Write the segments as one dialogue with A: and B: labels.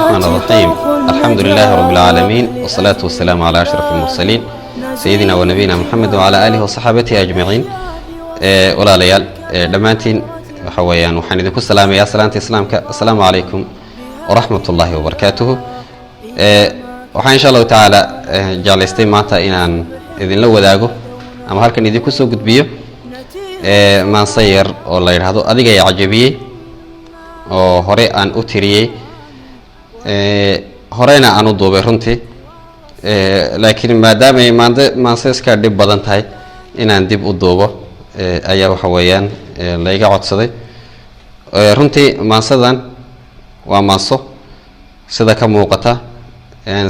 A: الرحمن الرحيم، الحمد لله رب العالمين، والصلاة والسلام على أشرف المرسلين، سيدنا ونبينا محمد وعلى آله وصحابته أجمعين. Walaalayaal, dhammaantiin waxa weeyaan waxaan idinku salaamayaa salaanta Islaamka: assalaamu calaykum waraxmat ullaahi wabarakaatuhu. Waxaan insha Allahu tacaala jeclaystay maanta inaan idinla wadaago ama halkan idinku soo gudbiyo maanse yar oo la yidhaahdo "Adiga i cajabiyey", oo hore aan u tiriyey, horeyna aan u duubay runtii, laakiin maadaama ay maande maanse iska dhib badan tahay inaan dib u duubo ayaa waxa weeyaan layga codsaday. Runtii maansadan waa maanso sida ka muuqata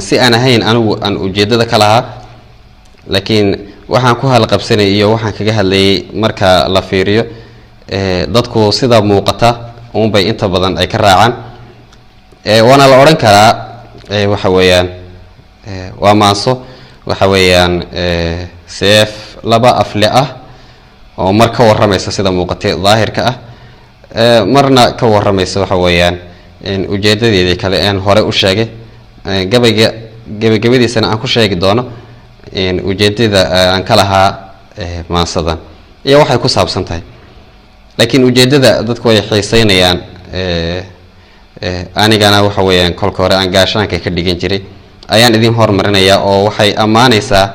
A: si aan ahayn anigu aan ujeeddada ka lahaa, laakiin waxaan ku halqabsanay iyo waxaan kaga hadlayay marka la fiiriyo, dadku sida muuqata uunbay inta badan ay ka raacaan. Waana la odhan karaa waxa weeyaan waa maanso waxa weeyaan seef laba afle ah, oo mar ka warramaysa sida muuqatay daahirka ah, marna ka warramaysa waxa weeyaan ujeedadeedii kale aan hore u sheegay, gabayga gebagabadiisana aan ku sheegi doono ujeedada aan ka lahaa maansadan iyo waxay ku saabsan tahay. Laakiin ujeeddada dadku ay xiiseynayaan, anigana waxa weeyaan kolka hore aan gaashaanka ka dhigan jiray ayaan idin hormarinayaa, oo waxay ammaaneysaa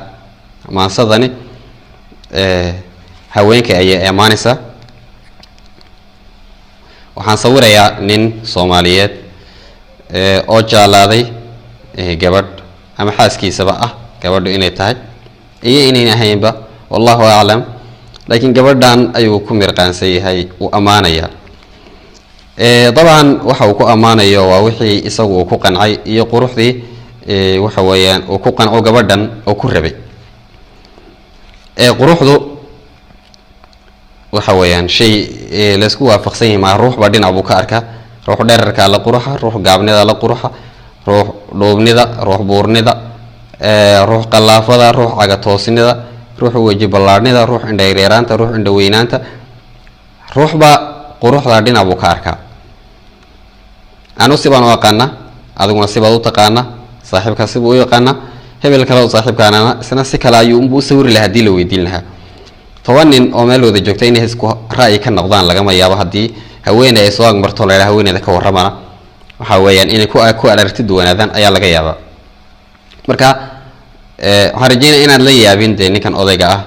A: maansadani, haweenka ayay ammaaneysaa. Waxaan sawirayaa nin Soomaaliyeed oo jeclaaday gabadh ama xaaskiisaba ah, gabadhu inay tahay iyo inayn ahaynba wallahu aclam, laakiin gabadhan ayuu ku mirqaansan yahay, uu ammaanayaa. Dabcan waxa uu ku ammaanayo waa wixii isagu uu ku qancay iyo quruxdii waxa weeyaan uu ku qanco gabadhan oo ku rabay. Quruxdu waxa weeyaan shay laysku waafaqsan yahay maa, ruux baa dhinac buu ka arkaa: ruux dherarkaa la quruxa, ruux gaabnida la quruxa, ruux dhuubnida, ruux buurnida, ruux qallaafada, ruux cagatoosnida, ruux weji ballaadhnida, ruux indhayreeraanta, ruux indhaweynaanta. Ruux baa quruxda dhinac buu ka arkaa. Anu sibaan u aqaana, adiguna sibaad u taqaana, saaxiibkaa sibuu u yaqaana, hebel kale oo saaxiibkaanana isna si kale ayuu unbuu u sawiri lahaa haddii la weydiin lahaa. 10 nin oo meel wada joogta inay isku ra'yi ka noqdaan lagama yaabo. Haddii haweeney ay soo agmarto, la yidhaha haweeneyda ka warramana, waxa weeyaan inay ku aragti duwanaadaan ayaa laga yaabaa. Marka waxaan rajeynaya inaad la yaabin dee ninkan odayga ah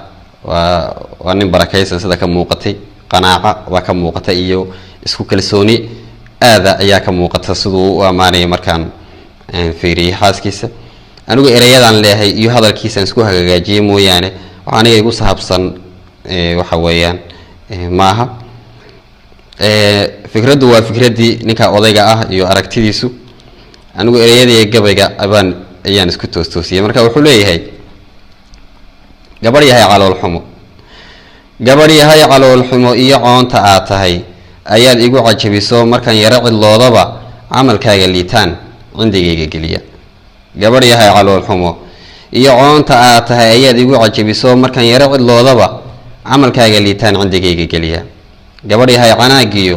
A: waa nin barakaysan sida ka muuqatay, qanaaca waa ka muuqata iyo isku kalsooni aada ayaa ka muuqata siduu u ammaanaya markaan fiiriyey xaaskiisa. Anigu ereyadaan leeyahay iyo hadalkiisaan isku hagaajiyey mooyaane, waxa aniga igu saabsan waxa weeyaan maaha. Fikraddu waa fikraddii ninka odayga ah iyo aragtidiisu, anigu ereyadii gabayga abaan ayaan isku toostoosiyey. Marka wuxuu leeyahay: Gabadh yahay calool xumo, gabadh yahay calool xumo iyo coonta aad tahay ayaad igu cajabiso, markaan yaro cidloodaba camalkaaga liitaan cindigayga geliya. Gabadh yahay calool xumo iyo coonta aad tahay ayaad igu cajabiso, markaan yaro cidloodaba camalkaaga liitaan cindigayga geliya. Gabadh yahay canaagiyo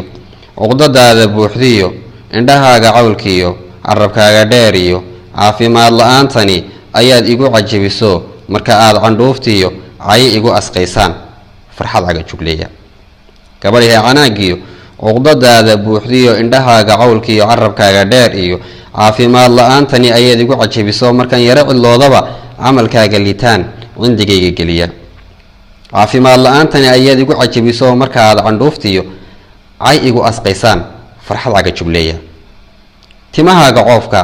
A: cuqdadaada buuxdiyo, indhahaaga cawlkiyo, carabkaaga dheer iyo caafimaad la-aantani ayaad igu cajabiso, marka aad candhuuftiyo cayo igu asqaysaan farxad caga jugleeya. Gabadh yahay canaagiyo cuqdadaada buuxdiyo, indhahaaga cawlkiiyo, carabkaaga dheer iyo caafimaad la-aantani ayaad igu cajabiso, markaan yaro cidloodaba camalkaaga liitaan cindigayga geliya. Caafimaad la-aantani ayaad igu cajabiso, marka aad candhuuftiyo cay igu asqaysaan farxad caga jubleeya. Timahaaga coofka,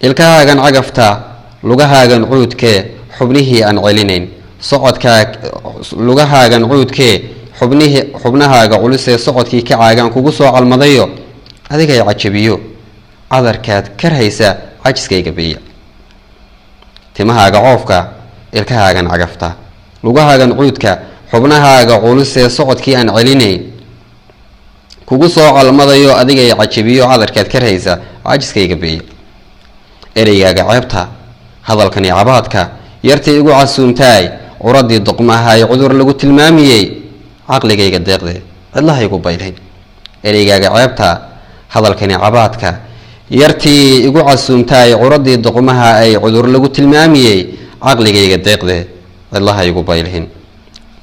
A: ilkahaagan cagafta, lugahaagan cuudkee xubnihii aan celinayn socodkaa, lugahaagan cuudkee xubnihii, xubnahaaga culusee socodkii ka caagaan kugu soo calmadayo, adigay cajabiyo cadarkaad karhaysa cajiskayga biya. Timahaaga coofka, ilkahaagan cagafta, lugahaagan cuudka, xubnahaaga culusee socodkii aan celinayn kugu soo calmadayo, adigay cajabiyo cadarkaad karhaysa cajiskayga biya. Ereygaaga ceebta, hadalkani cabaadka, yartii igu casuumtaay, curadii doqmahay, cudur lagu tilmaamiyey, caqligayga deeqde cidlahaygu baydhay. Ereygaaga ceebta, hadalkani cabaadka, Yartii igu casuumtaay, curadii doqmaha ay cudur lagu tilmaamiyey, caqligayga deeqde, cidlaha igu baylhin.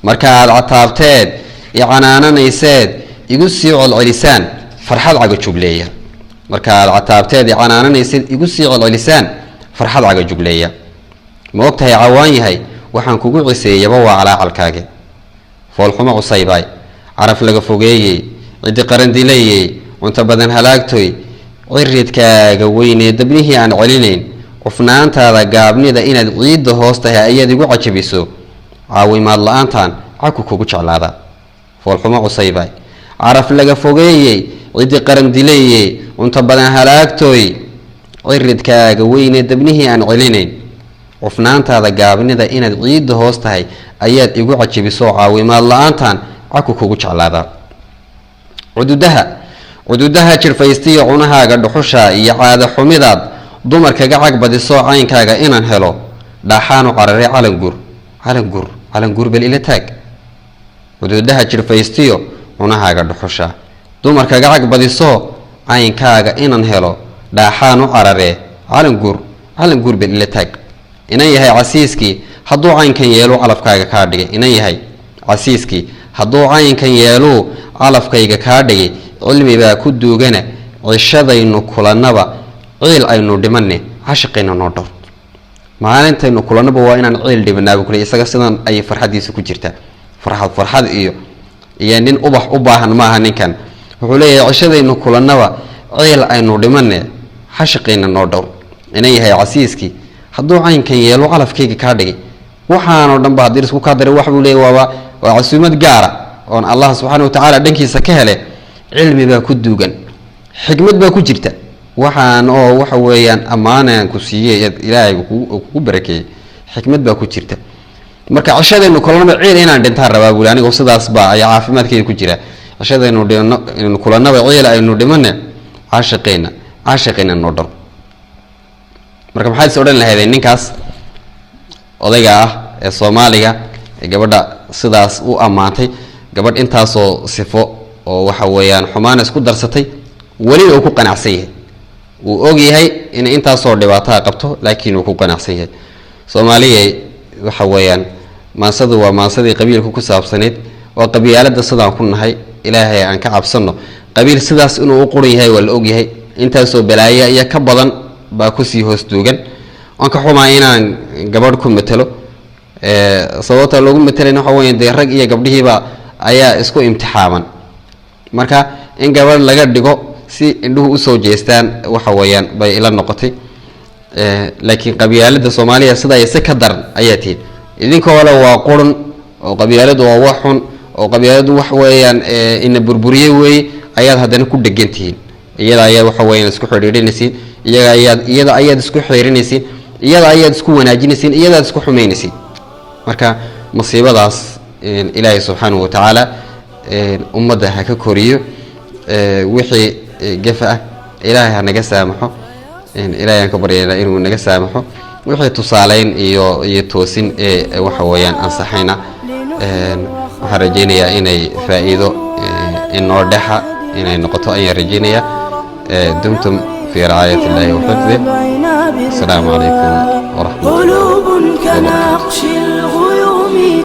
A: Marka aad cataabteed i canaananayseed igu sii celcelisaan farxad cagajugleeya. Marka aad cataabteed i canaananayseed igu sii celcelisaan farxad cagajugleeya. Ma og tahay, cawaan yahay, waxaan kugu ciseeyaba waa calaacalkaage. Foolxumo cusaybaay, caraf laga fogeeyey, ciddi qarandilayey, cunto badan halaagtoy, ciridkaaga weynee dabnihii aan celinayn, cufnaantaada gaabnida inaad ciidda hoos tahay ayaad igu cajabiso, caawimaad la-aantan caku kugu jeclaada. Foolxumo cusaybaay, caraf laga fogeeyey, ciddi qarandilayey, cunto badan halaagtoy, ciridkaaga weynee dabnihii aan celinayn, cufnaantaada gaabnida inaad ciidda hoos tahay ayaad igu cajabiso, caawimaad la-aantan caku kugu jeclaada. Cududaha jirfaystiyo cunahaaga dhuxusha iyo caada xumidaad dumarkaga cag badiso, caynkaaga inaan helo dhaaxaanu carare, calangur, calangur, calangur bal ila taag. Cududaha jirfaystiyo cunahaaga dhuxusha dumarkaga cag badiso, caynkaaga inaan helo dhaaxaanu carare, calangur, calangur bal ila taag. Inan yahay casiiskii hadduu caynkan yeeluu calafkaaga kaa dhigay. Inan yahay casiiskii hadduu caynkan yeeluu calafkayga kaa dhigay, cilmibaa ku duugana, cishadaynu kulannaba ciil aynu dhimanne, cashiqayna noo dhowr. Maalintaynu kulannaba waa inaan ciil dhibanaabu kule. Isaga sidan ayay farxadiisa ku jirtaa, farxad farxad iyo nin ubax u baahan maaha ninkan. Wuxuu leeyahay, cishadaynu kulannaba ciil aynu dhimanne, xashiqayna noo dhowr. Inan yahay casiiskii hadduu caynkan yeelo calafkayga kaa dhigay, waxaanoo dhan ba haddii isku kaa daray, wax buu leeyahy waaba waa casuumad gaara oon Allah subxaana watacaala dhankiisa ka hele. Cilmi baa ku duugan, xikmad baa ku jirta. Waxaan oo waxa weeyaan ammaanaan ku siiyey, Ilaahay kugu barakeeyey, xikmad baa ku jirta. Marka cishadaynu kulanaba ciil inaan dhintaan rabaa buuli anigu, sidaas baa ayaa caafimaadkayga ku jira. Cishadaynu dhino kulanaba ciil aynu dhimane, caashiqayna noo dhar. Marka maxaad is odhan lahaydeen ninkaas odayga ah ee Soomaaliga ee gabadha sidaas u ammaantay, gabadh intaasoo sifo oo waxa weeyaan xumaan isku darsatay, welina uu ku qanacsan yahay, uu og yahay inay intaasoo dhibaataa qabto, laakiin uu ku qanacsan yahay? Soomaaliya, waxa weeyaan maansadu waa maansadii qabiilka ku saabsanayd, waa qabyaalada sidaan ku nahay. Ilaahay aan ka cabsano. Qabiil sidaas inuu u quran yahay waa la og yahay, intaasoo balaaya iyo ka badan baa kusii hoos duugan. Waan ka xumaa inaan gabadh ku matelo. Sababta loogu matelayna waxa weya dee rag iyo gabdhihiiba ayaa isku imtixaaman. Marka in gabadh laga dhigo si indhuhu usoo jeestaan waxa weeyaan bay ila noqotay. Laakiin qabyaalada Soomaaliya sidaa si ka daran ayaa tihin idinkoo le waa qurun oo qabyaaladu waa wax xun oo qabyaaladu wax weeyaan ina burburiye weeye, ayaad haddana ku dhegan tihiin iyada. Ayaa waxa weeyaan isku xidhiidhinaysiin iyaga, ayaad iyada ayaad isku xeerinaysiin, iyada ayaad isku wanaajinaysiin, iyadaad isku xumaynaysiin. Marka masiibadaas Ilaahay subxaanahu watacaala ummadda ha ka koriyo. Wixii gefa ah Ilaahay ha naga saamaxo. Ilahay aan ka baryayna inuu naga saamaxo. Wixii tusaaleyn iyo toosin ee waxa weeyaan ansaxayna, waxaan rajaynayaa inay faa'iido inoo dhexa inay noqoto ayaan rajaynayaa. Dumtum fi ricaayat illahi wa xifdih. Asalaamu calaykum waraxmat
B: قلوب كنقش الغيوم.